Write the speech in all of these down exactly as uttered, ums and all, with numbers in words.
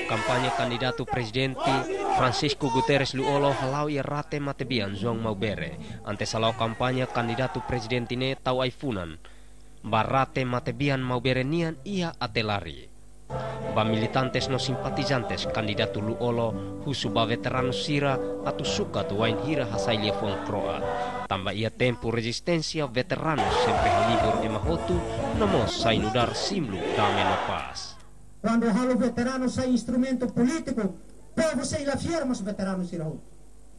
Kampaña kandidatu prezidente Francisco Guterres Lú-Olo hala'o iha rate matebian João Maubere. Antes hala'o kampaña kandidatu prezidente ne'e tau ai-funan ba rate matebian Maubere nian iha Atelari. Ba militantes no simpatizantes kandidatu Lú-Olo husu ba veteranu sira atu sukat wainhira hasai liafuan kro'at. Tanba iha tempu rezisténsia veteranu sempre halibur ema hotu, no mós sai nu'udar símbolu dame no pás. Kuandu halo veteranu sai instrumentu polítiku, povu sei la fiar mós veteranu sira hotu.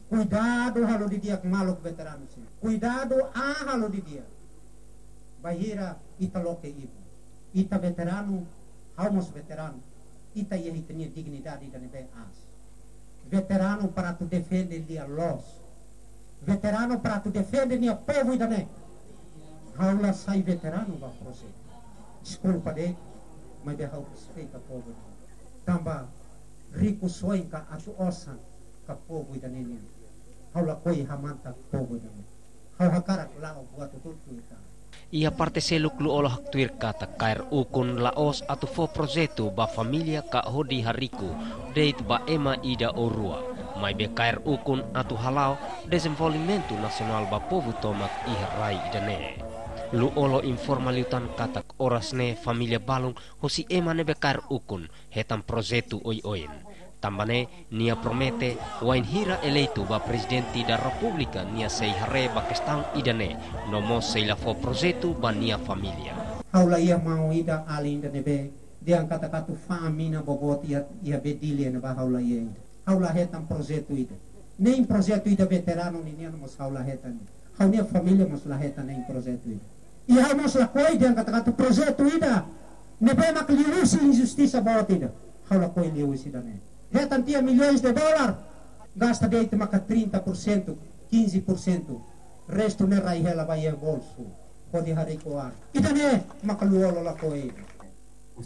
Kuidadu halo didi'ak maluk veteranu sira. Kuidadu halo didi'ak. Bainhira ita loke ibun. Ita veteranu, ha'u mós veteranu. Ita iha ita-nia dignidade ida ne'ebé aas. Veteranu para atu defende lia-loos. Veteranu para atu defende nia povu ida-ne'e. Ha'u la sai veteranu ba projetu. Deskulpa de'it, maibé ha'u respeita povu ida-ne'e. Tanba rikusoin ka atu osan ka povu ida-ne'e nian. Ha'u lakohi hamanta povu ida-ne'e. Ha'u hakarak la'o buat hotu-hotu ita. Iha parte seluk Lú-Olo haktuir katak kaer ukun la'ós atu fó projetu ba família ka hodi hariku de'it ba ema ida ou rua. Maibé kaer ukun atu hala'o dezenvolvimentu nasionál ba povu tomak iha rai ida-ne'e. Lú-Olo informa liután katak oras ne'e família balun husi ema ne'ebé kaer ukun hetan projetu oioin. Tanba ne'e nia promete wainhira eleitu ba Prezidente da Repúblika nia sei haree ba kestaun ida-ne'e, no mós sei la fó projetu ba nia família. Ha'u la iha maun ida, alin ida ne'ebé dehan katak atu fa'an mina boboot iha, iha Bedili ne'ebá, ha'u la iha ida. Ha'u la hetan projetu ida. Nein projetu ida veteranu ninian mós ha'u la hetan. Ha'u-nia família mós la hetan nein projetu ida. I ha'u mós lakohi dehan katak atu projetu ida ne'ebé mak liuhusi injustisa boot ida. Ha'u lakohi liuhusi ida-ne'e. Hetan tiha milhões de dólar, gasta de'it maka trinta por cento, quinze por cento. Restu ne'e rai hela ba iha bolsu. Hodi hariku an. Ida-ne'e maka Lú-Olo lakohi.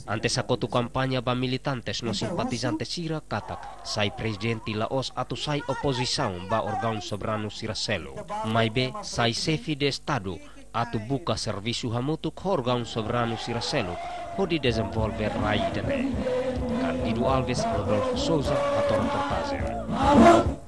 Antes hakotu kampaña ba militantes no simpatizante sira katak sai prezidente la'ós atu sai opozisaun ba órgaun soberanu sira seluk. Maibé sai xefe de Estadu atu buka servisu hamutuk ho órgaun soberanu sira seluk hodi dezenvolve rai ida-ne'e. Cândido Alves, Rodolfo Sousa, hato'o reportajen.